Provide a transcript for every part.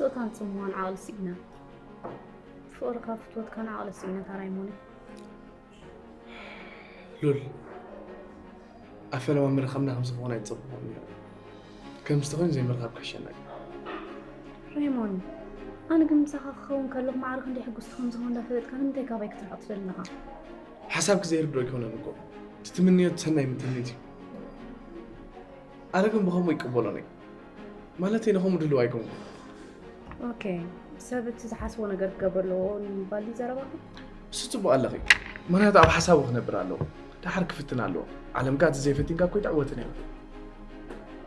ስቕታን ጽምዋን ዓቕሊ ስኢና። ፍቕርካ ፍትወትካን ዓቕሊ ስኢና ታራይ ሞነ። ሉል፣ ኣፈለማ ምርኻብና ከም ዝኾነ ኣይጸበቕኩን ነይሩ። ከምዚ ተኾይኑ ዘይምርኻብ ከሸና እዩ። ሬሞን፣ ኣነ ግን ምሳኻ ክኸውን ከለኹ ማዕረ ክንደይ ሕጉስቲ ከም ዝኾን እንዳፈለጥካ ንምንታይ ካባይ ክትርሕቕ ትደሊ ኣለኻ? ሓሳብኪ ዘይርድኦ ኣይኮነን እኮ። እቲ ትምንዮ ሰናይ ምትምኒት እዩ። ኣነ ግን ብኸምኡ ይቅበሎን እየ። ማለተይ ንኸምኡ ድልው ኣይኮንኩን። ኦኬ፣ ሰብ እቲ ዝሓስቦ ነገር ክገብር ኣለዎ ንምባል ድዩ ዘረባኻ? እሱ ጽቡቕ ኣለኺ። ምኽንያቱ ኣብ ሓሳቡ ክነብር ኣለዎ። ደሓር ክፍትን ኣለዎ። ዓለምካ እቲ ዘይፈቲንካ እኮ ኣይትዕወትን እያ።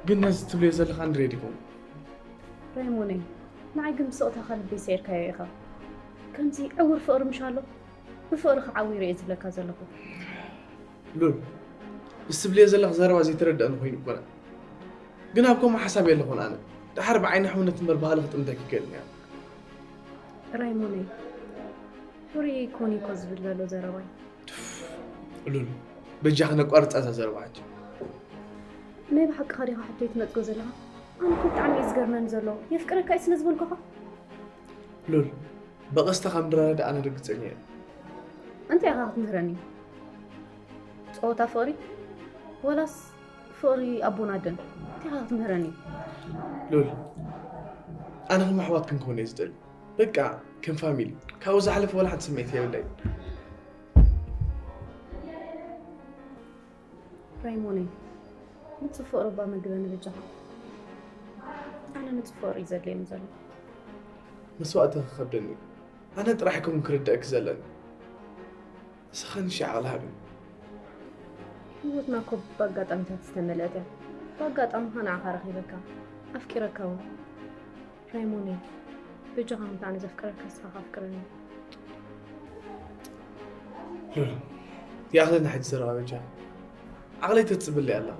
ግን ነዚ ትብልዮ ዘለኻ ንሬድ ይኮንኩ። ሬሞነይ፣ ንዓይ ግን ብስቕታኻ ልበይ ሰዒርካዮ ኢኻ። ከምዚ ዕውር ፍቕሪ ምሽ ኣሎ፣ ብፍቕርኻ ዓዊረ እየ ዝብለካ ዘለኹ። ሉል፣ ምስ ትብልዮ ዘለኺ ዘረባ ዘይተረድኣኒ ኮይኑ እኮ። ግን ኣብ ከምኡ ሓሳብ የለኹን ኣነ። ደሓር ብዓይኒ ሕውነት እምበር ባህሊ ክጥምተኪ ይክእል እያ። ሬሞነይ፣ ፍሪ ኮኒኮ ዝብል ዘሎ ዘረባይ። ሉል፣ በጃኺ ነቋርጻ እዛ ዘረባ ሕጂ። ናይ ብሓቅኻ ዲኻ ሕቶይ ትነጽጎ ዘለኻ? ኣነ እኮ ብጣዕሚ እዩ ዝገርመኒ ዘሎ። የፍቅረካ እዩ ስለ ዝበልኩኻ? ሉል፣ ብቐስታ ከም ድራረ ደኣ ኣነ ርግጸኛ እየ። እንታይ ኢኻ ክትምህረኒ? ጸወታ ፍቕሪ? ወላስ ፍቕሪ ኣቦን ኣደን? እንታይ ኢኻ ክትምህረኒ? ሉል፣ ኣነ ከም ኣሕዋት ክንከውን እየ ዝደሊ። በቃ ከም ፋሚሊ። ካብኡ ዝሓለፈ ወላ ሓንቲ ስምዒት የብለይ። ራይሞነይ፣ ንጹህ ፍቕሪ እባ መግበኒ በጃኻ። ኣነ ንጹህ ፍቕሪ እዩ ዘድልየኒ ዘሎ። መስዋእቲ ክኸብደኒ እዩ። ኣነ ጥራሕ ከም ክርደእኪ ዘለኒ። ንስኻ ንሺ ዓቕሊ ሃብኒ። ህይወትና እኮ ብኣጋጣሚታት ዝተመልአት እያ። ብኣጋጣሚ ኸኣ ንዓኻ ረኺበካ፣ ኣፍቂረካ እውን። ራይሞነይ፣ በጃኻ፣ እንተ ኣነ ዘፍቅረካ ንስኻ ከኣ ኣፍቅረኒ። ሉል፣ ይኣኽለና ሕጂ ዘረባ በጃ። ዓቕለይ ተጽብለይ ኣለኹ።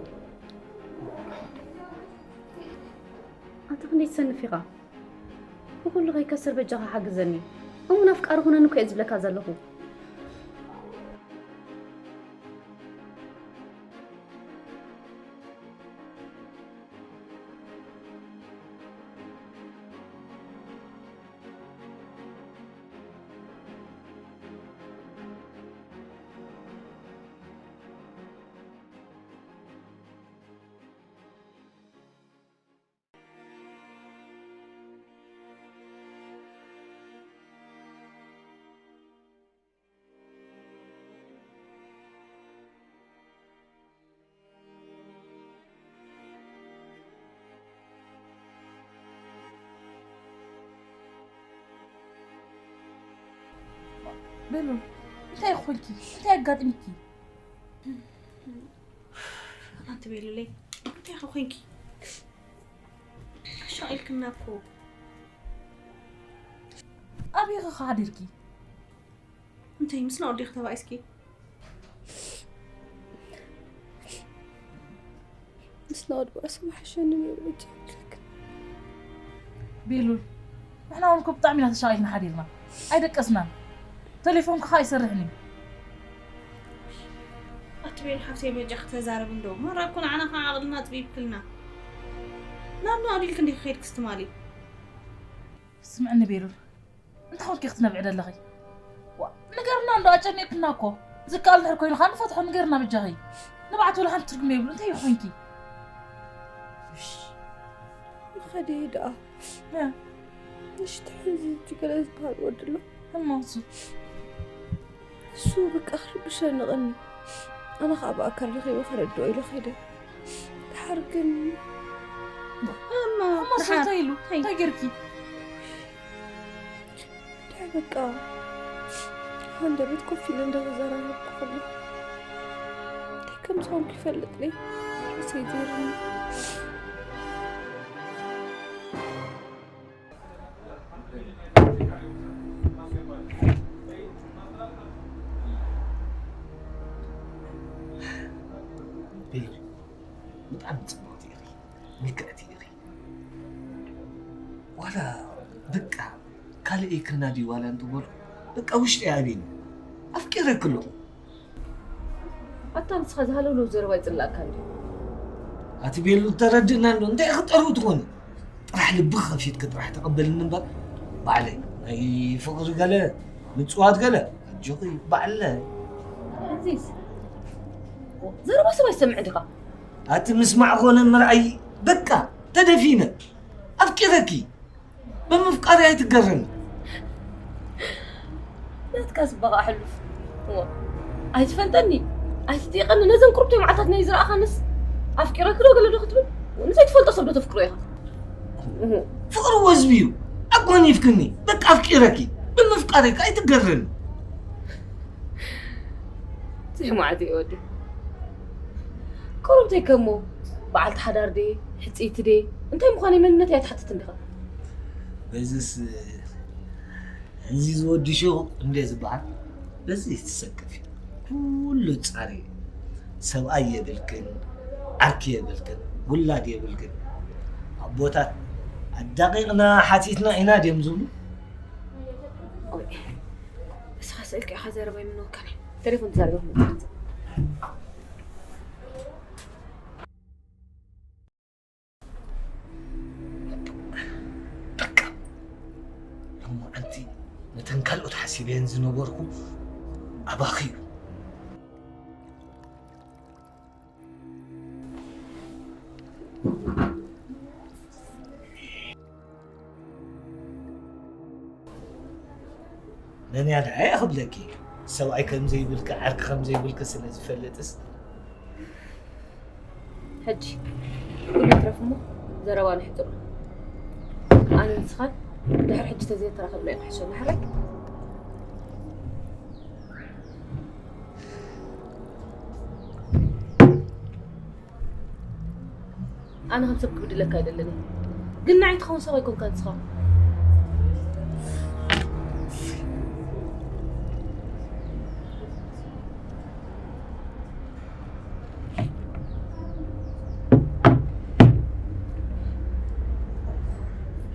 ኣታ ክንደይ ትሰንፍ ኢኻ? ብኹሉ ከይከስር በጃኻ ሓግዘኒ። እሙን ኣፍቃሪ ኩነኒ እኮ እየ ዝብለካ ዘለኹ። ቤሉ፣ እንታይ ኾንኪ? እንታይ ኣጋጢምኪ? ኣንቲ ቤሉለይ፣ እንታይ ኾንኪ? ኣሻቒልክና እኮ። ኣበይ ኢኺ ሓዲርኪ? እንታይ ምስ ናኦድ ዲኺ ተባኢስኪ? ምስ ናኦድ ባእሲ ምሓሸኒ ነይሩ፣ በጃ ይብለክን። ቤሉል፣ ንሕና እውን እኮ ብጣዕሚ ኢና ተሻቒልና ሓዲርና። ኣይደቀስናን። ተሌፎንኪ ኸኣ ኣይሰርሕን እዩ። ኣቲ ቤሉ ሓፍተይ በጃኺ ተዛረቢ እንዶ። መራ እኮ ንዓና ኸዓ ዓቕልና ኣጽቢብክልና። ናብ ናኦድ ኢልኪ እንዲኺ ኸይድክስ ትማሊ? ስምዕኒ ቤሉል፣ እንታይ ኾንኪ ክትነብዒ ደለኺ? ዋ፣ ንገርና እንዶ፣ ኣጨኒቕክና እኮ። ዝከኣል እንድሕር ኮይኑ ኸዓ ንፈትሖ፣ ንገርና በጃኺ። ንብዓት ወላ ሓንቲ ትርጉም የብሉ፣ እንታይ እዩ ኾንኪ? ንኸደ ደኣ። እ። ንሽቲ ሕዚ እቲ ገለ ዝበሃል ወዲ ኣሎ። እሞ እሱ? እሱ በቃ ክርብሸኒ ቀኒ። ኣነ ኸዓ ብኣካል ረኺበ ከረድኦ ኢለ ኸይደ። ድሓር ግን እሞ እሞ እሱ እንታይ ኢሉ? እንታይ ገይርኪ? እንታይ በቃ ሃንደበት ኮፍ ኢለ እንዳተዘራረብኩ ከለኹ እንታይ ከም ዝኾንኩ ይፈልጥ ደይ? ርእሰይ ዘይርኒ። ቤሉል፣ ብጣዕሚ ጽብቕቲ ኢኺ፣ ምልክዕቲ ኢኺ። ዋላ በቃ ካልእ ኤክርና ድዩ ዋላ እንትበልኩ፣ በቃ ውሽጠይ ኣብዩኒ። ኣፍቂረኪ ኣለኹ። ኣታ ንስኻ ዝሃለውለው ዘረባ ይጽላእካ እንድዩ። ኣቲ ቤሉ ተረድእና እንዶ፣ እንታይ ኢኺ ጠርኡ ትኾኒ? ጥራሕ ልብኺ ከፊትኪ ጥራሕ ተቐበልኒ እምበር፣ ባዕለይ ናይ ፍቕሪ ገለ ምጽዋት ገለ ኣጆኺ ባዕለ። ኣዚዝ፣ ዘረባ ሰብ ኣይሰምዕ ዲኻ? ኣቲ ምስማዕ ኮነ ምርኣይ በቃ ተደፊነ ኣፍቂረኪ። ብምፍቃር ኣይትገረም። ናትካ ዝበቓ ሕሉፍ። እሞ ኣይትፈልጠኒ ኣይትጥየቐኒ። ነዘን ቁርብተይ መዓልታት ናይ ዝረኣኻንስ ኣፍቂረኪ ዶ ገለ ዶ ክትብል? ንዘይትፈልጦ ሰብ ዶ ተፍቅሮ ኢኻ? ፍቕሪ ወዝቢ እዩ ኣጓኒፍክኒ። በቃ ኣፍቂረኪ። ብምፍቃረይ ከ ኣይትገረሚ። ዘይማዓት እዩ ወዲ። ቁርብተይ ከሞ በዓልቲ ሓዳር ድየ ሕፅይቲ ድየ እንታይ ምዃነይ መንነተይ ኣይትሓትትን ዲኻ? በዚስ እዚ ዝወዲ ሸቑ እንደ ዝበሃል በዚ ትሰከፍ እዩ። ኩሉ ጻሪ ሰብኣይ የብልክን፣ ዓርኪ የብልክን፣ ውላድ የብልክን። ኣቦታት ኣዳቂቕና ሓቲትና ኢና ድዮም ዝብሉ? ቆይ እስኻ ስእልካ ኢኻ ዘረባይ ምንወከነ ተሌፎን ተዛሪበ ክመፅእ በቃ ሎማዓንቲ ነተን ካልኦት ሓሲበየን ዝነበርኩ ኣባኺ እዩ። መን እያ ደኣ እየ ክብለኪ ሰብኣይ ከም ዘይብልኪ ዓርኪ ከም ዘይብልኪ ስለ ዝፈልጥስ ሕጂ ኩሉ ይትረፍ እሞ ዘረባ ንሕፅሮ ኣነ ንስኻን ድሕሪ ሕጂ ተዘይተራኸብና ይቕሕሸና ሕራይ ኣነ ከም ሰብ ክብድለካ ኣይደለኒ ግን ንዓይ ትኸውን ሰብ ኣይኮንካ ንስኻ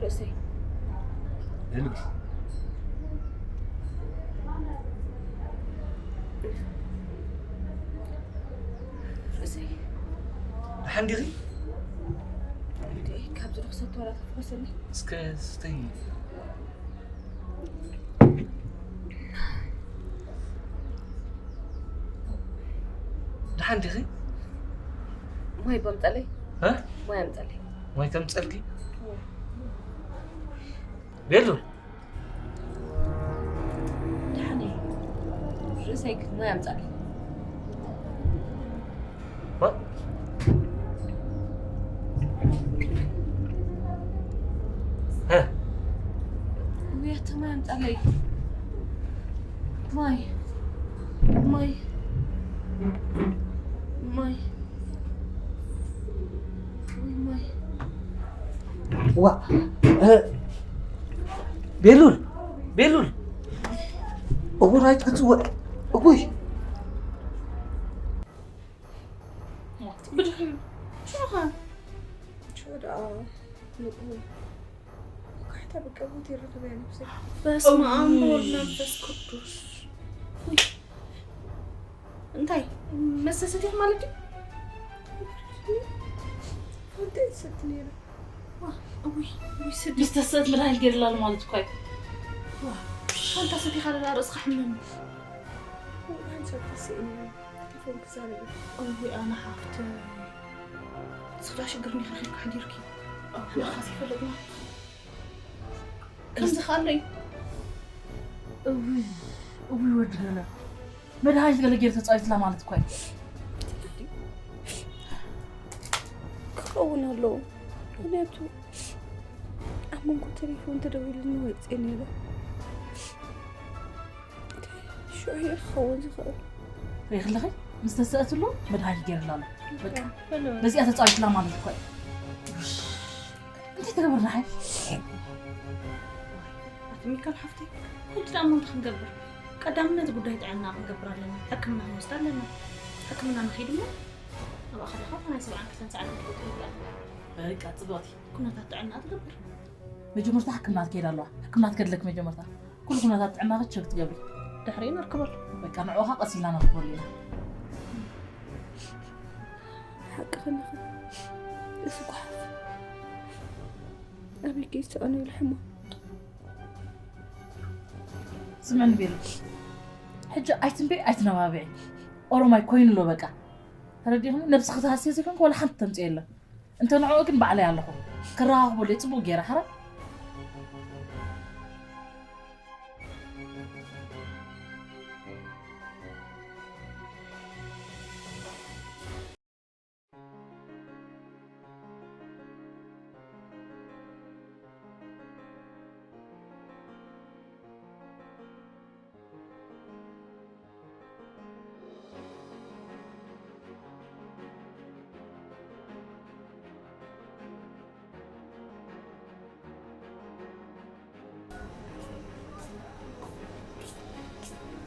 ርእሰይ ሄሉ ርእሰይ ደሓን ዲኺ? እንዴ ካብዚ ዶ ክሰቶ ዋላ ተፍኮሰኒ እስከ ስተይ ደሓን ዲኺ? ማይ በምጠለይ እ? ማይ ኣምጠለይ ማይ ከምፀልኪ ቤሉ ደሓን እየ ርእሰይ ግን ማይ ኣምፀለይ እ? ውያተ ማይ ኣምፀለይ ማይ ማይ ማይ ዋ ቤሉል ቤሉል እውር ኣይትክፅወ እጉይ ብድሕሪኡ ሽዑ ኸ ሽዑ ደኣ ንቑ ካሕታ ብቀቦት ይረኽበያ ነብሰይ በስመ ኣብ ወወልድ መንፈስ ቅዱስ እንታይ መስተ ሰቲኻ ማለት ድዩ ፋንታ እየ ትሰቲ ነይረ እውይ እውይ ስዲ ምስ ተሰእት መድሃኒት ገይርላ ኣሎ ማለት እኳ እዩ ፋንታ ሰቲኻ ደላ ርእስኻ ሕመም እውይ ኣነ ሓፍተይ ስጋ ሽግር ኒኻ ኺድካ ሓዲርኪ ንኻስ ይፈለጥና ከምዚ ኻለይ እውይ እውይ ወዲ ገለ መድሃኒት ገለ ገይሩ ተፃዊትላ ማለት እኳ እዩ ክኸውን ኣለዎ ምክንያቱ ኣብ መንጎ ቴሌፎን ተደዊሉኒ ወፅየ ነይረ ሽዑ እዩ ክኸውን ዝኽእል ሪኽለኺ ምስ ተሰእትሉ መድሃኒት ገይርላ ኣሎ በቃ በዚኣ ተፃዊትላ ማለት እኳ እዩ እንታይ ተገብር ንሓይ ኣቲ ሚካል ሓፍተይ ሕጂ ደኣ እንታይ ክንገብር ቀዳምነት ጉዳይ ጥዕና ክንገብር ኣለና ሕክምና ክንወስድ ኣለና ሕክምና ንኸይድ እሞ ኣብኣ ከለኻ ናይ ሰብዓን ክልተን ሰዓት ክትፈጥሩ ይብላ በቃ ፅብቕቲ ኩነታት ጥዕና ትገብር መጀመርታ ሕክምና ትከይድ ኣለዋ ሕክምና ትከድለክ መጀመርታ ኩሉ ኩነታት ጥዕናኺ ቸክ ትገብሪ ድሕሪኡ ነርክበሉ በቃ ንዕኡ ኸዓ ቀስ ኢልና ነርክበሉ ኢና ሓቅኺ ኣለኺ እዚ ጓሓፍ ኣበይ ከይስኣኖ ኢሉ ሕማም። ስምዕኒ ቤሉ፣ ሕጂ ኣይትንበይ ኣይትነባብዒ። ኦሮማይ ኮይኑ ኣሎ በቃ። ተረዲኹም? ነብስኺ ትሃስዮ ዘይኮንኩ ዋላ ሓንቲ ተምፅኦ የለን። እንተ ንዕኡ ግን ባዕለይ ኣለኹ። ክረኻኽበሉ እየ ፅቡቕ ገይረ። ሕራ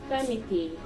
Permiti.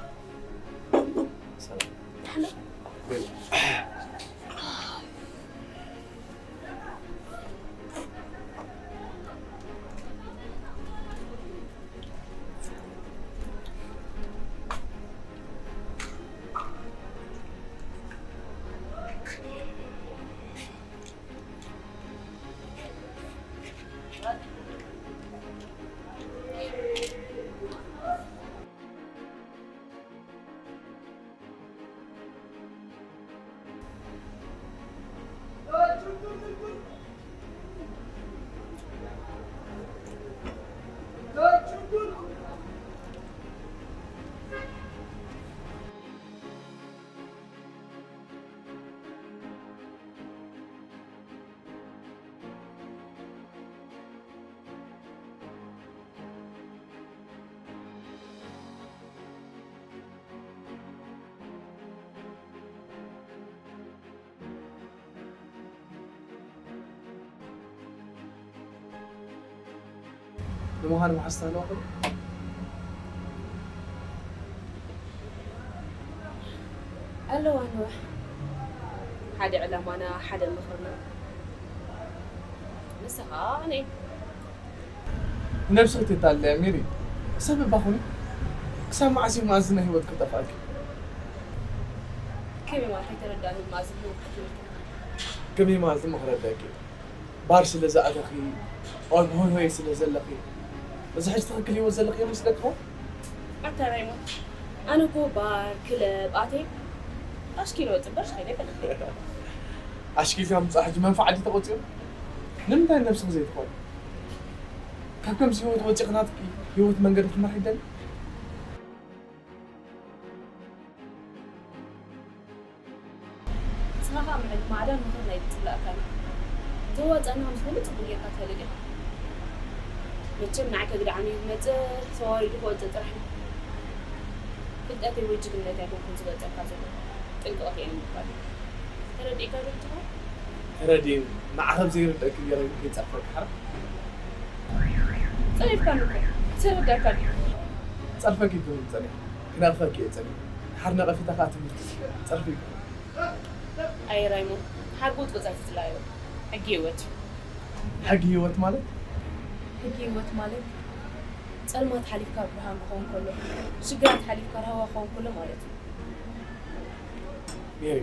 ንምዃኑ መሓዝቲ ኣለዋኹም? ኣለዋ ንዋ። ሓደ ዕላማና፣ ሓደ ምኽርና። ንስኻ ኣነ። ንነብስኺ ተታልያ ሜሪ። ሰብ እባ ኩኒ። ክሳብ መዓስ እዩ መኣዝን ናይ ህይወት ክጠፍኣኪ? ከመይ ማለት ኣይተረዳእንን መኣዝን ህይወት ክትብል ከለኻ? ከመይ ማለት ድማ ክረዳእኪ? ባር ስለ ዝኣተኺ፣ ኣብ ሆይ ሆይ ስለ ዘለኺ፣ እዚ ሕጂ ትኽክል ህይወት ዘለኺ ይመስለኪ ኾን? ኣታ ራይሞን፣ ኣነ እኮ ባር፣ ክለብ ኣትየ ኣሽኪለ ወፅእ እምበር ሽኸይደ ኣይፈልጥን። ኣሽኪልካ ምፃእ ሕጂ መንፍዓት ድዩ ተቆፂሩ? ንምንታይ ነብስኺ ዘይትኾኒ? ካብ ከምዚ ህይወት ወፂኺ ናትኪ ህይወት መንገዲ ክትመርሒ ትደሊ? ንስኻ ኸኣ ምዕድ ማዕዳን ምኽሪ ናይ ዝጽላእካን እዩ። ዘዋጽኣና ከም ዝኾነ ጽቡቕ ጌርካ ትፈልጥ ኢኻ። መቸም ንዓይ ከግድዓኒ እዩ ዝመጽእ፣ ተዋሪዱ ክወጽእ ጥራሕ እዩ። ፍልጠተይ ወይ ጅግንነተይ ኣይኮንኩን ዝገልጸልካ ዘለኹ። ጥንቅቕ እየ ንምባል እዩ። ተረዲእካ ዶ ትኸውን? ተረዲእኒ። ንዓኻ ብዘይርደኣኪ ገይረ ግን ከይጸርፈኪ ሓራ። ጸሪፍካኒ እኮ። ተረዳእካኒ። ጸርፈኪ ኣይኮነን ጸኒሐ። ክነቕፈኪ እየ ጸኒሐ። ድሓር ነቐፊታ ከኣ ትምህርቲ እዩ። ጸርፊ ኣይኮነን። ኣየ ራይሞን፣ ሓርጎት ወጻኢ ትጽላዮ። ሕጊ ህይወት እዩ። ሕጊ ህይወት ማለት? ሕጊ ህይወት ማለት ጸልማት ሓሊፍካ ብርሃን ክኸውን ከሎ፣ ሽግራት ሓሊፍካ ራህዋ ክኸውን ከሎ ማለት እዩ። ሜሪ፣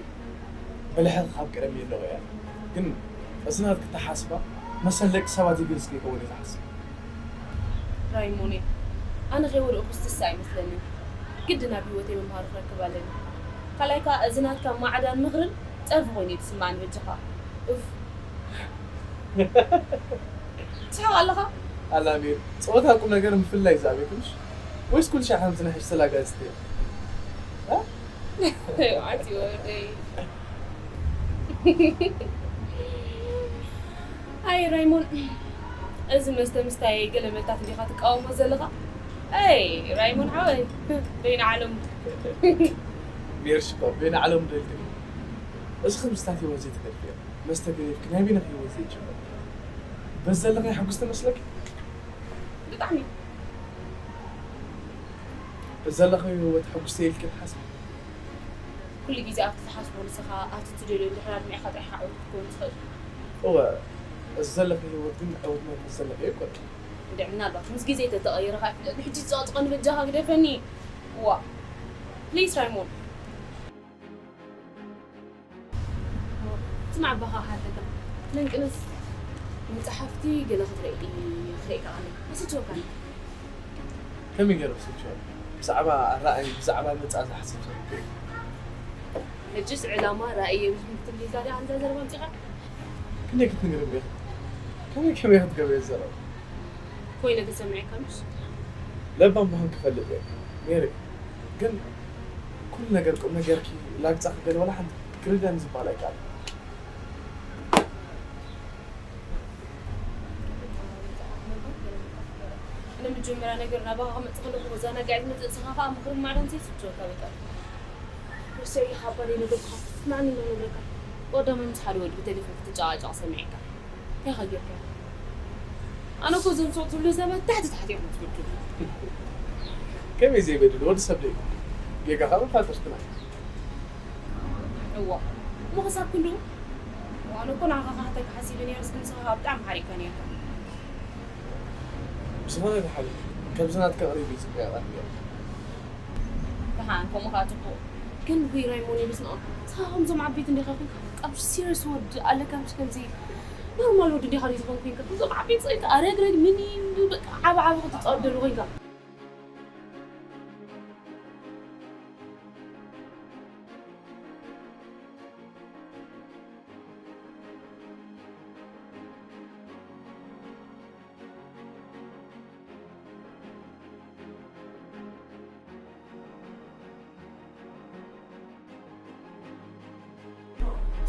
ብልሕኺ ካብ ቀደም የለኹ እያ። ግን እዚ ናትኪ ኣተሓሳስባ መሰል ደቂ ሰባት ይገልጽ ከይከውን እየ ዝሓስብ። ራይሞኔ፣ ኣነ ከይወደቕኩ ዝትስእ ኣይመስለንን። ግድን ኣብ ህይወተይ መምሃሪ ክረክብ ኣለኒ። ካልኣይ ከኣ እዚ ናትካ ማዕዳን ምኽርን ጸርፊ ኮይኑ እዩ ዝስምዓኒ በጃኻ። ኡፍ። ትስሕቕ ኣለኻ? ኣላ ሜሪ፣ ጸወታ ቁም ነገር ምፍላይ እዩ ዝኣብየኪ ምሽ? ወይስ ኩሉ ሻዕ ከምዚ ናይ ሕጂ ተላጋዚት እያ? እ? ኣቲ ወደይ። ኣይ ራይሞን፣ እዚ መስተ ምስታይ ገለ መልታት እንዲኻ ትቃወሞ ዘለኻ? ኣይ ራይሞን ሓወይ፣ በይነ ዓለሙ። ሜሪ ሽኮር፣ በይነ ዓለሙ ዶ ኢልክኒ? እዚ ከምዚ ታት ህይወት ዘይትገድፍዮ። መስተ ገዲፍኪ ናይ በይንኺ ህይወት ዘይትጅምሪ። በዚ ዘለኺ ሕጉስቲ መስለኪ? ብጣዕሚ። በዚ ዘለኺ ህይወት ሕጉስቲ እየ ኢልኪ ትሓስቢ? ኩሉ ግዜ ኣብቲ ትሓስቦ ንስኻ ኣብቲ ትደልዮ እንድሕር ኣድሚዕካ ጥራሕ ዓወት ክትከውን ትኽእል። እወ፣ እዚ ዘለኺ ህይወት ግን ዕዉት መንፈስ ዘለኺ ኣይኮነን። እንድዒ ምናልባት ምስ ግዜ ተተቐይርካ ኣይፍለጥን። ሕጂ ዝጸቕጥቐኒ በጃኻ ግደፈኒ። ዋ። ፕሊስ ራይሞን። ስማዕ ኣባኻ ሓተካ። ነንቅንስ። መጽሓፍቲ ገለ ክትርኢ ክርእየካ ኣለኒ። መሰልችወካኒ። ከመይ ገይረ ክሰልችወኒ? ብዛዕባ ኣረኣእይ፣ ብዛዕባ መጻኢ ዝሓስብ ሰብ እኮ እየ። ሕጅስ ዕላማ ራእይ የብልኩም ክትብል ዛሬ ኣንዛ ዘረባ ኣምጺኻ? ክንደይ ክትነግርኒ ኢኺ? ከመይ ከመይ ክትገብሪ እየ ዝዛረብ? ኮይነ ክሰምዐካ ምሽ? ለባም ምዃን ክፈልጥ እየ ሜሪ፣ ግን ኩሉ ነገር ቁም ነገርኪ ላግጻ ክገል ወላ ሓንቲ ክርደን ዝበሃል ኣይከኣል። ንመጀመርያ ነገር ናባኻ ክመጽእ ከለኹ መዘናግዒ ትመጽእ ንስኻ ከኣ ምኽርን ማዕዶን ዘይስልችወካ በቃ። ወሰይ ኢኻ እባ ዘይነገርኩኻ። ስማዕኒ እንዶ ነግረካ። ቀዳማይ ምስ ሓደ ወዲ ብቴሌፎን ክትጨቓጨቕ ሰሚዐካ። እንታይ ኢኻ ጌርካ? ኣነ እኮ እዞም ሱቕ ትብሉ ሰባት ታሕቲ ታሕቲ ኢኹም ትብድሉ። ከመይ ዘይበድል ወዲ ሰብ ደይ ጌጋ ካብ ፋጥርትና እዋ እሞ ክሳብ ክንድኡ ኣነ እኮ ንዓኻ ክሓተካ ሓሲበ ነይረ። እስኪ ንስኻ ከዓ ብጣዕሚ ሓሪቕካ ነይርካ። ብዝኾነ ይሓሉ ከምዚ ናትካ ቅሪብ እዩ ጽቡቅ ያቃት ነይሩ። ደሓን ከምኡ ከዓ ጽቡቕ። ግን ዊራይ ሞኔ ብስንኦ ንስኻ ከምዞም ዓበይቲ እንዲኻ ኮንካ ኣብ ሲሪየስ ወዲ ኣለካ። ምስ ከምዚ ኖርማል ወዲ እንዲኻ ዝኾን ኮንካ ከምዞም ዓበይቲ ጸይካ ኣረግረግ ምን በቃ ዓብ ዓብ ክትጻወደሉ ኮንካ።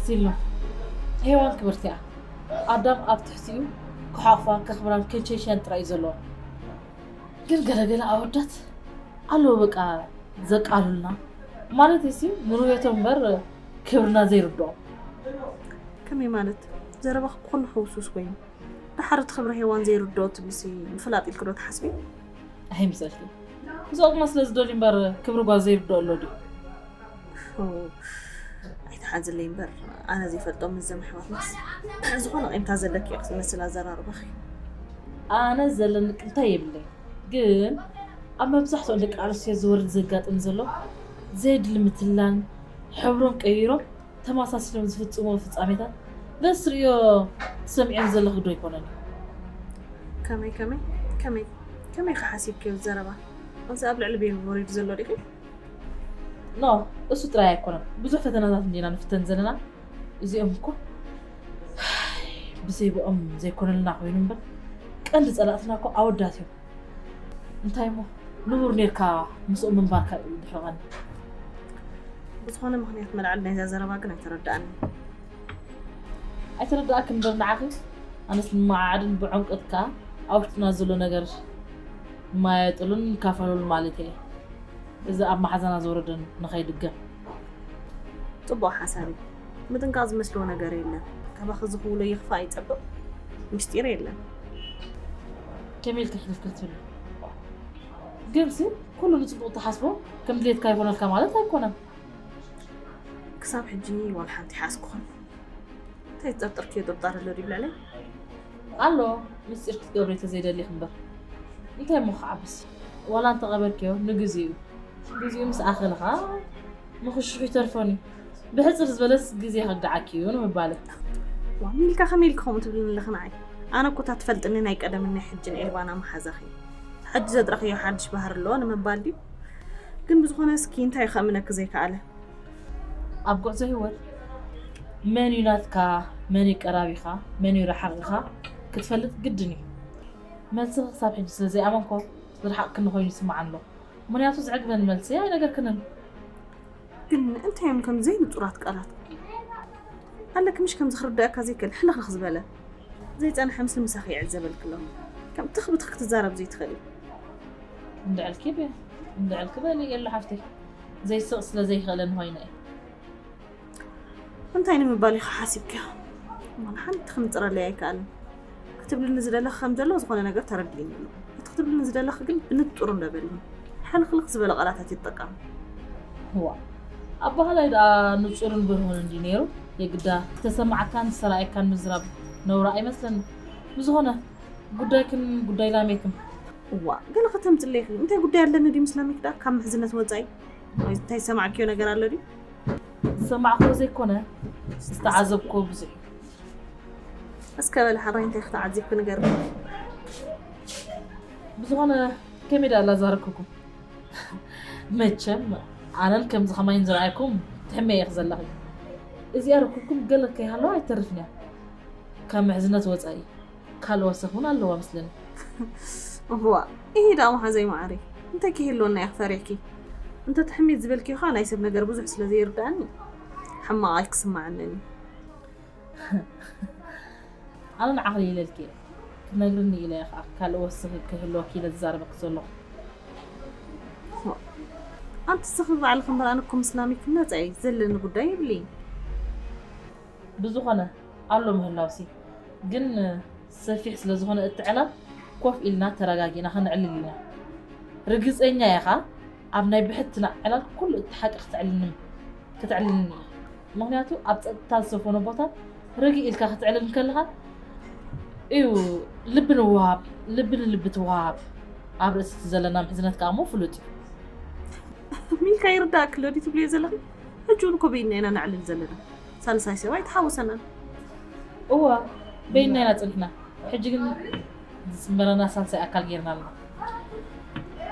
ሲሎ ሄዋን ክብርቲ እያ። ኣዳም ኣብ ትሕቲኡ ክሓቑፋን ከኽብራን ክንሸይሸያን ጥራይ እዩ ዘለዎ። ግን ገለገለ ኣወዳት ኣለዉ በቃ ዘቃሉልና ማለት እሲ ንርውየቶም እምበር ክብርና ዘይርድኦም። ከመይ ማለት? ዘረባኺ ብኹሉ ሕውሱስ ኮይኑ። ደሓር እቲ ክብሪ ሄዋን ዘይርድኦ ትብልሲ ምፍላጥ ኢልኪ ዶ ትሓስቢ? ኣይምሰልኪ። እዚ ቁማ ስለ ዝደልዩ እምበር ክብሪ ጓል ዘይርድኦ ኣሎ ድዩ? ኣይትሓዝለይ እምበር ኣነ ዘይፈልጦም እዘም ኣሕዋትናስ ዝኾነ ቂምታ ዘለኪ ኢኺ ዝመስል ኣዘራርባኺ። ኣነ ዘለኒ ቅንታ የብለይ፣ ግን ኣብ መብዛሕትኦም ደቂ ኣንስትዮ ዝወርድ ዘጋጥም ዘሎ ዘየድሊ ምትላን ሕብሮም ቀይሮም ተመሳሲሎም ዝፍጽምዎ ፍጻሜታት በስርእዮ ትሰምዕዮም ዘለኺ ዶ ኣይኮነን? ከመይ ከመይ ከመይ ከመይ ከሓሲብክዮ ዘረባ እዚ ኣብ ልዕሊ ቤቢ ወሪዱ ዘሎ ዲኺ? ኖ እሱ ጥራይ ኣይኮነን፣ ብዙሕ ፈተናታት እንዲና ንፍተን ዘለና። እዚኦም እኮ ብዘይብኦም ዘይኮነልና ኮይኑ እምበር ቀንዲ ጸላእትና እኮ ኣወዳት እዮም። እንታይ እሞ ንቡር ኔርካ ምስኦም ምንባርካ እዩ ድሕሪ ቀንዲ። ብዝኾነ ምኽንያት መልዓሊ ናይዛ ዘረባ ግን ኣይተረድኣንን። ኣይተረድኣክን እምበር ንዓኺ ኣነስ ንመዓዓድን ብዕምቀት ከኣ ኣብ ውሽጥና ዘሎ ነገር ማየጥሉን ንካፈለሉ ማለት እየ። እዚ ኣብ መሓዛና ዝወረደን ንኸይድገም። ጽቡቕ ሓሳብ እዩ። ምጥንቃቕ ዝመስሎ ነገር የለን። ካባኺ ዝኽውሎ ይኽፋእ ይጸብቕ ምስጢር የለን። ከመይ ኢልኪ ሕልፍ ክትብሊ? ግንሲ ኩሉ ንጽቡቕ ትሓስቦ ከም ድሌትካ ይኾነልካ ማለት ኣይኮነን። ክሳብ ሕጂ ዋላ ሓንቲ ይሓዝኩኹን። እንታይ ዝጠርጠርክዮ ጥርጣረ ኣሎ ድዩ ልዕለይ? ኣሎ ምስጢር ክትገብሪ ተዘይደሊኽ እምበር እንታይ እሞ ክዓብስ ዋላ እንተቐበርክዮ ንግዚኡ ግዚኡ ምስ ኣኸለ ኸዓ ምኽሽሑ ይተርፎን እዩ። ብሕፅር ዝበለስ ግዜ ከግድዓኪ እዩ ንምባለ። ዋም ኢልካ ከመይ ኢልኪ ከምኡ ትብልኒ ኣለኺ ንዓይ? ኣነ እኮ እታ ትፈልጥኒ ናይ ቀደምን ናይ ሕጅን ኤልባና መሓዛኺ። ሕጂ ዘጥረኽዮ ሓድሽ ባህሪ ኣለዎ ንምባል ድዩ? ግን ብዝኾነ እስኪ እንታይ እዩ ከእምነኪ ዘይከኣለ? ኣብ ጉዕዞ ህይወት መን እዩ ናትካ፣ መን እዩ ቀራቢኻ፣ መን እዩ ረሓቕኻ ክትፈልጥ ግድን እዩ። መልስኺ ክሳብ ሕጂ ስለ ዘይኣመንኮ ዝረሓቕክኒ ኮይኑ ይስምዓኒ ኣሎ። ምኽንያቱ ዘዕግበኒ መልሲ ኣይነገርክንን። ግን እንታይ እዮም ከም ዘይንጹራት ቃላት ኣለኪ ምሽ ከምዚ ክርዳእካ ዘይክእል ሕልኽልኽ ዝበለ ዘይጸንሐ ምስሊ ምሳኺ ይዕዘበልኪ ኣለኹ። ከም ትኽ ብትኽ ክትዛረብ ዘይትኽእሊ። እንድዕልኪ በ እንድዕልኪ በሊ የሎ ሓፍተይ ዘይስቕ ስለ ዘይኽእለኒ ኮይነ እየ። እንታይ ንምባል ኢኻ ሓሲብካ? ዋላ ሓንቲ ክንጽረለይ ኣይከኣልን። ክትብልኒ ዝደለኺ ከም ዘሎ ዝኾነ ነገር ተረዲእኒ ኣሎ። እቲ ክትብልኒ ዝደለኺ ግን ብንጹር እንዶ በልኒ። ሕልኽልኽ ዝበለ ቃላታት ይትጠቀሚ። እዋ ኣባህላይ ደኣ ንጹርን ብርሁን እንዲ ነይሩ። የግዳ ዝተሰማዓካን ዝተራእየካን ምዝራብ ነውራ ኣይመስለኒ። ብዝኾነ ጉዳይክን ጉዳይ ላሜክን። እዋ ገለ ከተምጽለይ ኢኺ። እንታይ ጉዳይ ኣለኒ ድዩ ምስ ላሜክ ደኣ ካብ ምሕዝነት ወጻኢ? እንታይ ዝሰማዕክዮ ነገር ኣሎ ድዩ? ዝሰማዕክዎ ዘይኮነ ዝተዓዘብክዎ ብዙሕ እዩ። እስከ በል ሓራይ እንታይ ክትዓዚብኪ ንገርኒ። ብዝኾነ ከመይ ደኣ ኣላ ዛረብክኩም? መቸም ኣነን ከምዚ ከማይን ዝረኣይኩም ትሕመ ኢኺ ዘለኺ። እዚኣ ርክብኩም ገለ ከይሃለዋ ኣይተርፍን እያ። ካብ ምሕዝነት ወጻኢ ካልእ ወሰኽ እውን ኣለዋ መስለኒ። እዋ፣ ይሄ ደኣ መሓዘይ መዓረይ፣ እንታይ ከይህልወና እያ ክፈሪሕኪ? እንተ ትሕሚት ዝበልኪ ኸኣ ናይ ሰብ ነገር ብዙሕ ስለ ዘይርድኣኒ ሕማቕ ኣይክስምዓንን እዩ። ኣነ ንዓኺ ኢለልኪ እየ። ክትነግርኒ ኢለ እየ ኸኣ ካልእ ወስኺ ክህልወኪ ኢለ ዝዛረበኪ ዘለኹ። ኣንቲ ስኺ ባዕልኺ እምበር ኣነ እኮ ምስ ላሚክ ነጻ እየ። ዘለኒ ጉዳይ የብለይን። ብዝኾነ ኣሎ ምህላውሲ ግን ሰፊሕ ስለ ዝኾነ እቲ ዕላል ኮፍ ኢልና ተረጋጊእና ከነዕልል ኢና። ርግጸኛ እየ ኸኣ ኣብ ናይ ብሕትና ዕላል ኩሉ እቲ ሓቂ ክትዕልልኒ ክትዕልልኒ እያ። ምኽንያቱ ኣብ ጸጥታ ዝሰፈኖ ቦታ ርግእ ኢልካ ክትዕልል እንከለኻ እዩ ልቢ ንወሃብ፣ ልቢ ንልቢ ትወሃብ። ኣብ ርእሲ እቲ ዘለና ምሕዝነት ከኣ እሞ ፍሉጥ እዩ። ሚልካ ይርዳእኪ ኣሎ ድዩ ትብልዮ ዘለኺ? ሕጂ እውን እኮ በይንና ኢና ነዕልል ዘለና። ሳልሳይ ሰብ ኣይተሓወሰናን። እወ፣ በይንና ኢና ጸኒሕና። ሕጂ ግን ዝጽንበረና ሳልሳይ ኣካል ጌርና ኣለና።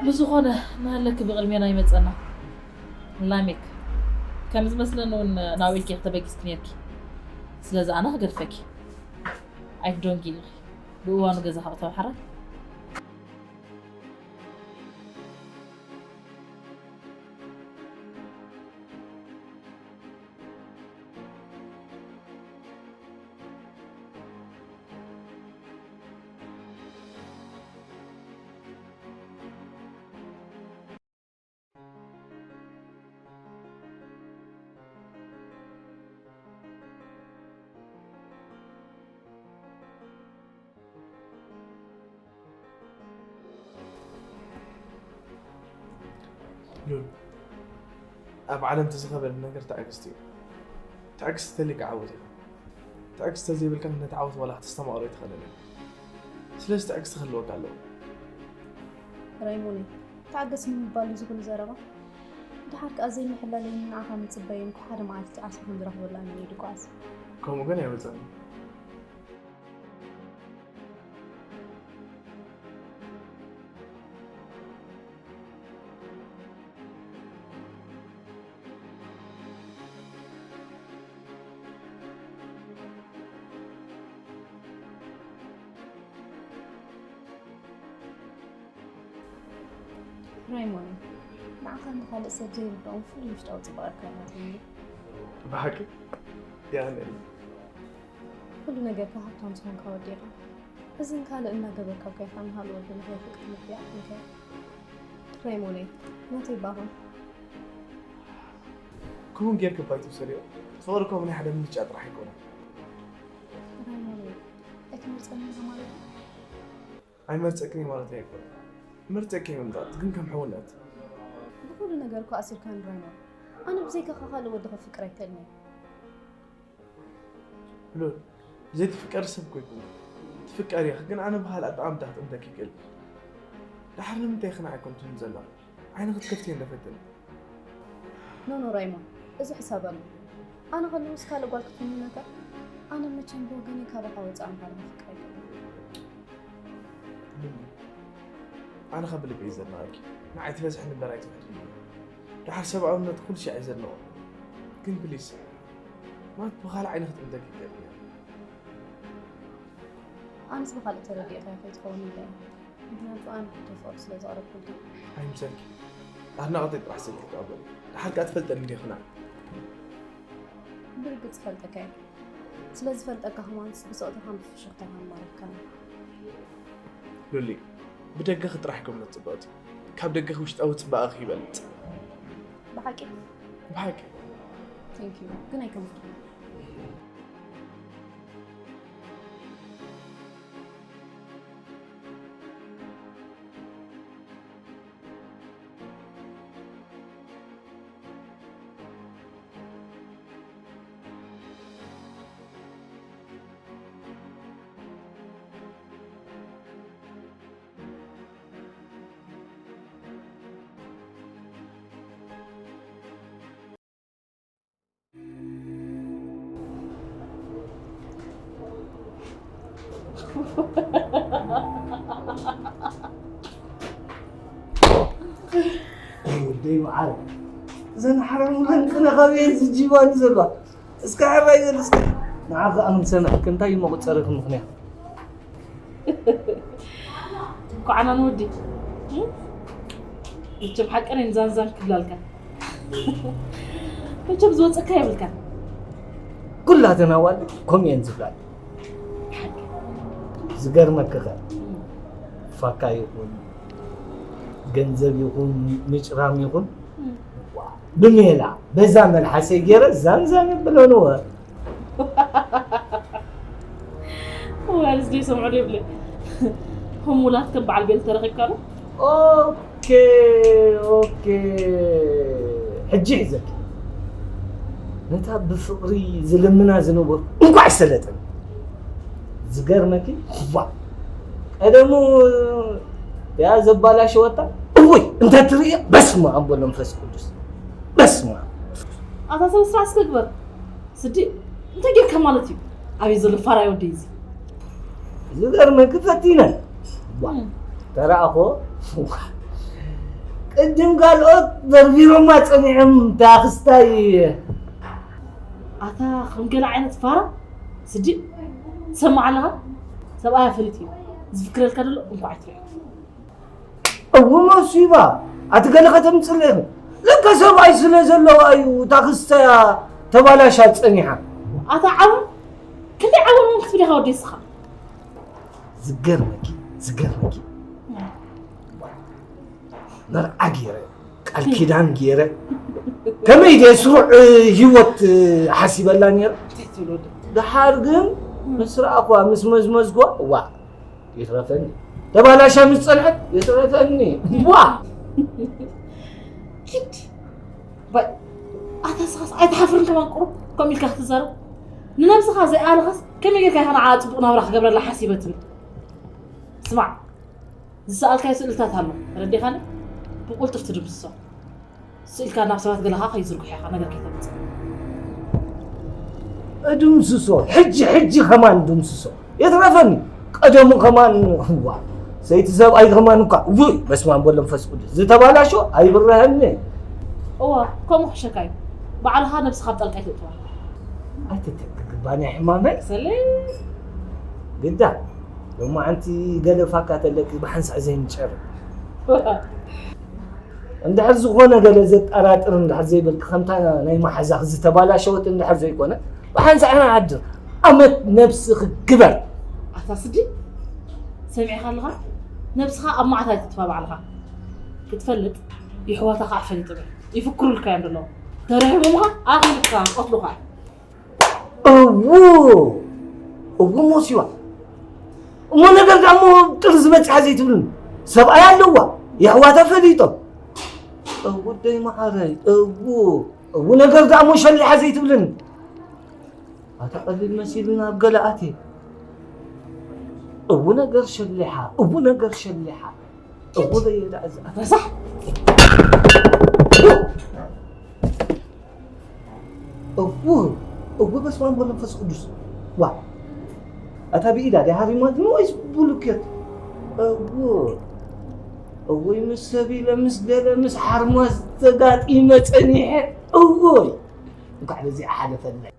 ብዝኾነ፣ ንሃለኪ ብቕድሜና ይመጸና። ላሜክ፣ ከም ዝመስለኒ እውን ናብኡ ኢልኪ ተበጊስኪ ኔርኪ። ስለዚ ኣነ ክገድፈኪ። ኣይትደንጉዪ ኢኺ። ብእዋኑ ገዛኻ እተዊ ሓራይ። ሉል፣ ኣብ ዓለም እቲ ዝኸበደ ነገር ትዕግስቲ እዩ። ትዕግስቲ ተልዩካ ዓወት ኢኻ። ትዕግስቲ ተዘይብልካ ነቲ ዓወት ዋላ ክተስተማቕሮ ኣይትኽእልን ኢኻ። ስለዚ ትዕግስቲ ክህልወካ ኣለዎ። ራይሞነይ፣ ተዓገስ ንምባል እዚ ኩሉ ዘረባ? ደሓር ከኣ ዘይምሕላለይን ንዓኻ ምጽበይን እኮ ሓደ መዓልቲ ዓስቢ ከም ዝረኽበሉ ኣሚነ እዩ ድቋስ። ከምኡ ግን ኣይወጸኒ። ራይሞን፣ ንዓኻ ንኻልእ ሰብ ዘይርድኦም ፍሉይ ውሽጣዊ ጽባቐ ከላትኒ። ብሓቂ? የቐንየለይ። ኩሉ ነገርካ ሃብታም ዝኾንካ ወዲ ኢኻ። እዝን ካልእ እናገበርካ እኮ ኢኻ ንኻልእ ወዲ ንኸይፍቅር ምኽንያት ምኽንያት። ራይሞነይ፣ ናተይ ባባ። ክውን ጌርኪ እባ ኣይትውሰድዮ። ፍቕሪ እኮ ናይ ሓደ ምርጫ ጥራሕ ኣይኮነን። ራይሞነይ፣ ኣይትመርጸንን ኢኻ ማለት እዩ? ኣይመርጸክን እየ ማለት ኣይኮነን። መርጸኪ እየ ምምራጽ፣ ግን ከም ሕውነት። ብኹሉ ነገር እኮ ኣሲርካኒ ራይሞን። ኣነ ብዘይካኻ ካልእ ወዲ ከፍቅር ኣይክእልን እየ። ሉል፣ ዘይትፍቀሪ ሰብ እኮ ኣይኮንኩን። ትፍቀሪ ኢኺ፣ ግን ኣነ ብኻልእ ኣጠማምታ ክጥምተኪ ይክእል። ደሓር ንምንታይ ይኽናዕ ኣይኮንኩን ዘላ? ዓይኒ ክትከፍቲ እንደ ፈትን። ኖ፣ ኖ፣ ራይሞን፣ እዚ ሕሳብ ኣሎ። ኣነ ከለውስ ካልእ ጓል ክትምነካ? ኣነ መቸም ብወገነይ ካባኻ ወጻእ ኣምባር ምፍቅር ኣይክእልን። ሉል፣ ኣነ ካብ ልቢ እየ ዘድንቐኪ። ንዓይ ትበዝሕኒ እምበር ኣይትውሕድኒ። ደሓር ሰብኣውነት ኩሉ ሻዕ እየ ዘድንቖ። ግን ፕሊስ፣ ማለት ብኻልእ ዓይኒ ክትምንተኪ ይክእል እየ። ኣነስ ብኻልእ ተረዲእካዮ ከይትኸውን ኢለ እየ። ምኽንያቱ ኣነ ሕቶ ፍቕሪ ስለ ዘቕረብኩልካ። ኣይምሰልኪ። ኣድናቖተይ ጥራሕ ስልኪ ተቐበል። ደሓር ከኣ ትፈልጠኒ እንዲኺ ንዓ። ብርግጽ እፈልጠካ እየ። ስለ ዝፈልጠካ ከማንስ ብስቕታኻን ብፍሽኽታኻን ማሪኽካኒ። ሉሊ፣ ብደገኺ ጥራሕ ኣይኮነን ጽብቕቲ። ካብ ደገኺ ውሽጣዊ ጽባቐኺ ይበልጽ። ብሓቂ? ብሓቂ። Thank you። ግን ኣይከምኩን። ወደይ መዓር፣ እዘን ሓራሙለን ቅነ ካበየን ዝጂባኒ ዘለዋ? እስከ ሕራይ በል እስከ። ንዓኺ ኣምሰና ክንታይ እዩ መቑጸሪ ምኽንያት? ኳዕናን ወዲ። መቸም ሓቀን ዛንዛን ክብላልካ። መቸም ዝወፀካ የብልካ። ኩላተን ኣዋልድ ከምኡ እየን ዝብላል። ዝገርመክኸ፣ ፋካ ይኹን፣ ገንዘብ ይኹን፣ ምጭራም ይኹን፣ ብሜላ በዛ መልሓሰይ ገይረ ዛንዛን የብለንወ። ዋልስ ደይ ሰምዑ ደብለ። ህሙላት ከም በዓል ቤት ተረኺብካ ዶ? ኦኬ፣ ኦኬ። ሕጂ ይሕዘኪ። ነታ ብፍቕሪ ዝልምና ዝነበርኩ እንኳዕ ሰለጠን። ዝገርመኪ፣ ዋ፣ ቀደሙ ያ ዘባላሸወታ፣ እውይ፣ እንተ ትርእዮ፣ በስመ ኣብ ወመንፈስ ቅዱስ። በስመ ኣብ። ኣታ ሰብ ስራሕ እስከ ግበር። ስዲ እንታይ ጌርካ ማለት እዩ? ኣበይ ዘሎ ፋራይ ወደይ እዚ? ዝገርመኪ ፈቲነን። ዋ፣ ተራእኾ፣ ቅድም ካልኦት በርቢሮማ ጸኒዖም፣ እታ ክስታይ። ኣታ ከም ገለ ዓይነት ፋራ ስዲ ትሰማዕ ኣለኻ? ሰብኣያ ፈሊጡ እዩ። ዝፍክረልካ ዘሎ እንኳዕ ኣይትሪኦ። እው መሲባ፣ ኣቲ ገለ ከተምጽእ ኢኺ። ለካ ሰብኣይ ስለ ዘለዋ እዩ እታ ክስተያ ተባላሻ ጸኒሓ። ኣታ ዓው፣ ክንደይ ዓው እውን ክትብል ኢኻ ወደይ እስኻ? ዝገርመኪ፣ ዝገርመኪ። መርዓ ገይረ፣ ቃል ኪዳን ገይረ፣ ከመይ ድየ ስሩዕ ህይወት ሓሲበላ ነይረ። እንታይ ትብል ወዲ? ደሓር ግን ምስ ረኣኹዋ፣ ምስ መዝመዝኩዋ፣ ዋ፣ ይትረፈኒ። ተባላሻ ምስ ጸንሐት፣ ይትረፈኒ። ዋ! ኪድ። ባይ፣ ኣታ ስኻስ ኣይትሓፍርን ከማን ቁሩብ ከምኡ ኢልካ ክትዛረብ? ንነብስኻ ዘይኣለኻስ ከመይ ጌርካ ኢኻ ንዓኣ ጽቡቕ ናብራ ክገብረላ ሓሲበ ትብል? ስማዕ፣ ዝሰኣልካዮ ስእልታት ኣሎ፣ ተረዲኻኒ? ብቁልጡፍ ትድምስሶ። ስኢልካ ናብ ሰባት ገለኻ ከይዝርግሑ ኢኻ፣ ነገር ከይተምጽእ። እድምስሶ፣ ሕጂ፣ ሕጂ ከማን እድምስሶ። የትረፈኒ። ቀደሙ ከማን፣ ዋ፣ ሰይቲ ሰብኣይ ከማን እኳ፣ ውይ፣ በስመ ኣብ ወወልድ ወመንፈስ ቅዱስ። ዝተባላሾ ኣይብረሀኒ። እዋ፣ ከምኡ ክሸካ እዩ። ባዕልኻ ነብስኻ ኣብ ጣልቃ ኣይተእትዋ። ኣይትተክግባ ናይ ሕማመይ። ሰለይ። ግዳ፣ ሎማዓንቲ ገለ ፋካ ተለኪ ብሓንሳእ ዘይንጨርም። እንድሕር ዝኾነ ገለ ዘጠራጥር እንድሕር ዘይበልኪ፣ ከምታ ናይ መሓዛኺ ዝተባላሸወት እንድሕር ዘይኮነ፣ ብሓንሳእ ንዓድር። ኣመት ነብስኺ ግበር። ኣታ ስዲ፣ ሰሚዕኻ ኣለኻ? ነብስኻ ኣብ መዓት ኣይትጥፋ ባዕልኻ። ክትፈልጥ፣ የሕዋታ ኸዓ ፈሊጦም እዮም። ይፍክሩልካ እዮም ዘለዉ። ተረኺቦምኻ፣ ኣኺሉካ፣ ቀትሉኻ እዮም። እዉ፣ እዉ ሞሲዋ። እሞ ነገር ደኣ እሞ ጥርዚ በጺሓ ዘይትብሉን? ሰብኣይ ኣለዋ፣ የሕዋታ ፈሊጦም። እዉ ደይ መዓረይ፣ እዉ፣ እዉ ነገር ደኣ እሞ ሸሊሓ ዘይትብልን? ኣታ ቀሊል መሲሉ ናብ ገለ ኣትየ። እዉ ነገር ሸሊሓ፣ እዉ ነገር ሸሊሓ። እዉ ደየ ደኣ እዚ ኣታ ረሳሕ። እዉ፣ እዉ በስመ ኣብ ወመንፈስ ቅዱስ። ዋ፣ ኣታ ብኢዳ ድያ ሃሪማትኒ ወይስ ብሉኬት? እዉ፣ እዉይ ምስ ሰብ ኢለ ምስ ገለ ምስ ሓርማዝ ተጋጢመ ጸኒሐ። እዉይ፣ እንኳዕ በዚኣ ሓለፈለይ።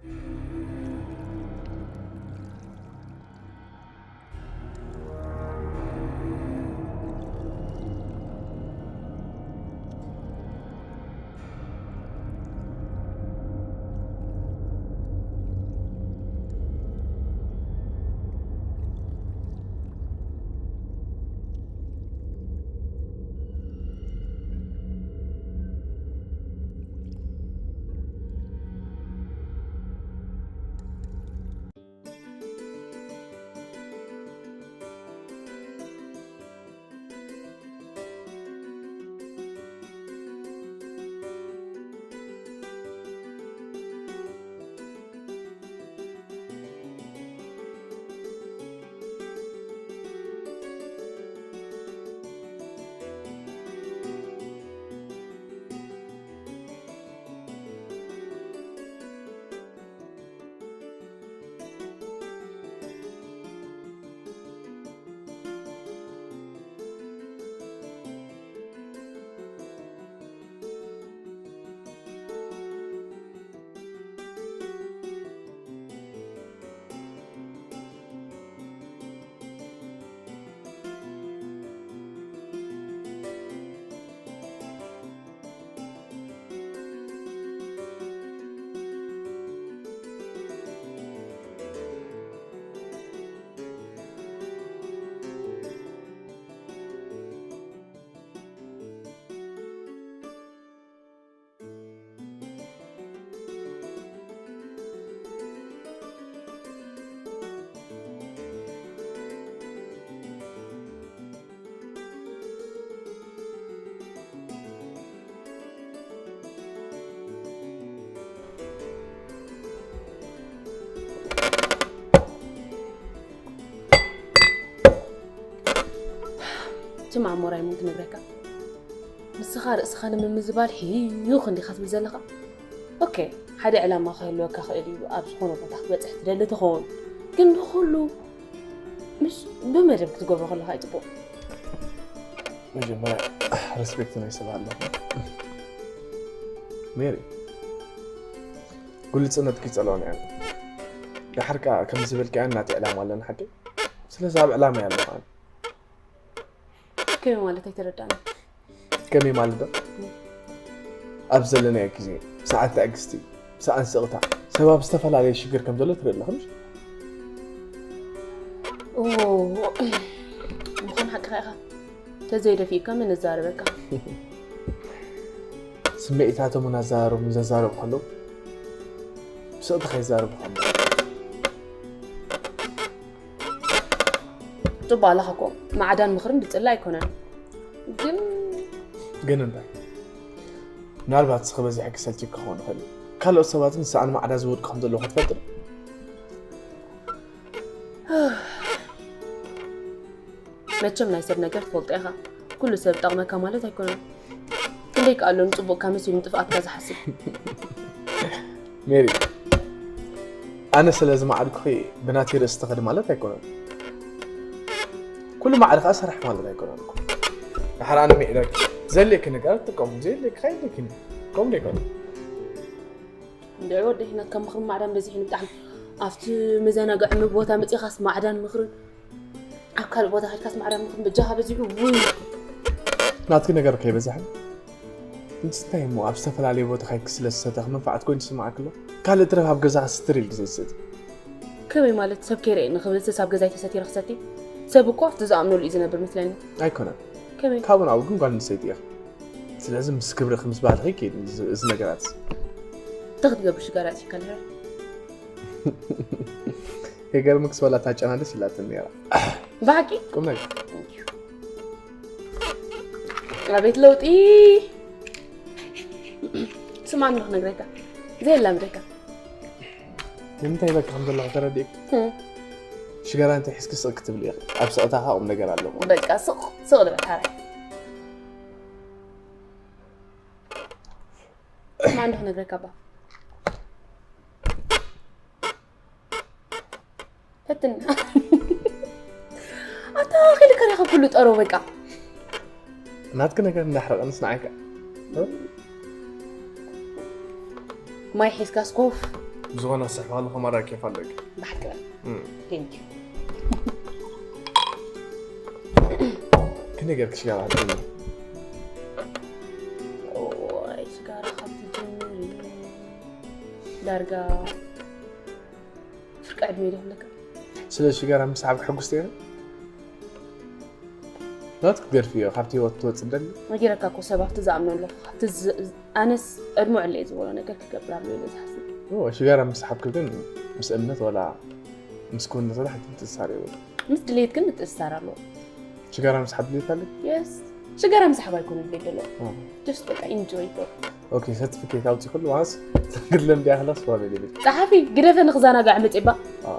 ስማዕ ሞራይ፣ ምን ክነግረካ፣ ንስኻ ርእስኻ ንምምዝባል ህዩኽ እንዲኻ ትብል ዘለኻ። ኦኬ፣ ሓደ ዕላማ ክህልወካ ክእል እዩ፣ ኣብ ዝኾነ ቦታ ክትበፅሕ ትደሊ ትኸውን። ግን ንኹሉ ምስ ብመደብ ክትገብሮ ከለኻ እዩ ፅቡቕ። መጀመርያ ሬስፔክት ናይ ሰብ ኣለኹ። ሜሪ፣ ግልፅነት ክይፀልኦን እያ። ድሓር ከዓ ከም ዝበልካያ ናቲ ዕላማ ኣለና ሓቂ። ስለዚ ኣብ ዕላማ እያ ኣለኹ ኣነ። ከመይ ማለት ኣይተረዳእን። ከመይ ማለት ዶ? ኣብ ዘለናዮ ግዜ ብሰዓት ትዕግስቲ፣ ብሰኣን ስቕታ፣ ሰብ ኣብ ዝተፈላለየ ሽግር ከም ዘሎ ትርኢ ኣለኹ ምሽ? ኦ፣ ምዃን ሓቅኻ ኢኻ። ተዘይደፊእካ መን እዛረበካ? ስምዒታቶም እናዛረቡ ዘዛረቡ ከለዉ ብስቕታ ከይዛረቡ ከለዉ ጽቡቕ ኣለኻ እኮ። ማዕዳን ምኽርን ዝጽላእ ኣይኮነን። ግን ግን እንታይ? ምናልባት እስኺ በዚሐ ክሰልችክ ክኸውን ይኽእል እዩ። ካልኦት ሰባትን ሰኣን ማዕዳ ዝወድቁ ከም ዘለዉ ክትፈልጥ ዶ? መቸም ናይ ሰብ ነገር ትፈልጦ ኢኻ። ኩሉ ሰብ ጠቕመካ ማለት ኣይኮነን። ክንደይ ከኣሎ ንጽቡቕካ መሲሉ ንጥፍኣትካ ዝሓስብ። ሜሪ፣ ኣነ ስለ ዝማዕድኩኺ ብናተይ ርእሲ ትኸዲ ማለት ኣይኮነን። ኩሉ ማዕረ ከዓ ሰራሕ ማለት ኣይኮነን እኮ። ድሓር ኣነ ምዒደኪ፣ ዘድልየኪ ነገራት ትጥቀሙ፣ ዘየድልየኪ ከዓ የድልየኪ። ከምኡ ዶ ኣይኮነን? እንድዒ ወደይ፣ ናትካ ምኽሪ ማዕዳን በዚሕኒ ብጣዕሚ። ኣብቲ መዘናግዒ ቦታ መጺኻስ ማዕዳን ምኽርን፣ ኣብ ካልእ ቦታ ከድካስ ማዕዳን ምኽርን በጃኻ በዚሑ። ውይ! ናትኪ ነገር ከይበዝሐን ምስ እንታይ እሞ ኣብ ዝተፈላለየ ቦታ ካይክ ስለ ዝሰተኽ መንፋዓት ኮይኑ ዝስማዓክ ኣሎ? ካልእ ትረፍ ኣብ ገዛኻ ስትር ኢልኪ ዘይትሰቲ። ከመይ ማለት? ሰብ ከይረኤኒ ክብልስ ኣብ ገዛይ ተሰቲረ ክሰቲ? ሰብ እኮ ኣብቲ ዝኣምነሉ እዩ ዝነብር መስለኒ። ኣይኮነን። ከመይ? ካብኡ ናብኡ ግን ጓል ኣንስተይቲ ኢኻ። ስለዚ ምስ ክብርኺ ምስ ባህልኺ ከይድ እዚ እዚ ነገራት። እንታይ ክትገብር ሽጋራ ኣእቲካ ኣለኻ? ከይገርምክስ ዋላ እታ ጨና ደስ ኢላትኒ ነይራ። ብሓቂ? ቁም ነገር። ኣቤት ለውጢ! ስማዕ እንዶ ክነግረካ። ዘየላምደካ። ንምንታይ በቃ ከም ዘለኹ ተረዲእክ? ህም። ሽጋራ እንታይ ሒዝኪ ስቕ ክትብሊ ኢኺ? ኣብ ስቕታ ከዓ ቁም ነገር ኣለዎ። በቃ ስቕ ስቕ ልበል ሓራይ። ስማዕ እንዶ ክነግረካ እባ። ፈትና። ኣታ ኺልካ ሪኻ ኩሉ ጠሮ በቃ። ናትኪ ነገር እንዳሕረቐንስ ንዓይካ ማይ ሒዝካስ ኮፍ። ዝኾነ ክስሕብ ከለኹ ማራ ኬፍ ኣለኪ። ብሓቂ በል። እም። Thank you። ክንደይ ገርኪ ሽጋራ ትብሊ? ኦይ፣ ሽጋራ ካብ ትጅምር እዩ። ዳርጋ ፍርቂ ዕድመ ይደኽለካ። ስለ ሽጋራ ምስሓብ ሕጉስቲ እየ። ናትኪ ክትገድፍዮ፣ ካብቲ ህይወት ክትወጽእ ትደሊ? ነጊረካ እኮ፣ ሰብ ኣብቲ ዝኣምኖ ኣለኹ። ካብቲ ዝ-፣ ኣነስ ዕድመ ዕለ እየ ዝበሎ ነገር ክገብር ኣለዎ ኢለ ዝሓስብ። ኦ፣ ሽጋራ ምስሓብኪ ግን ምስ እምነት ዋላ ምስ ክውንነት ዋላ ሓንቲ ምትእስሳር የብሉ። ምስ ድሌት ግን ምትእስሳር ኣለዎ። ሽጋራ ምስሓብ ድሌት ኣለ? የስ። ሽጋራ ምስሓብ ኣይኮነን ድሌት ዘለዎ። ኦ። Just በቃ ኢንጆይ ዶ። ኦኬ፣ ሰርቲፊኬት ኣውፂ ኩሉ ዋስ ክትለምድያ ከለስ ዋላ ድሌት። ጸሓፊ፣ ግደፈ ንኽዘናጋዕ መጽባ። ኦ።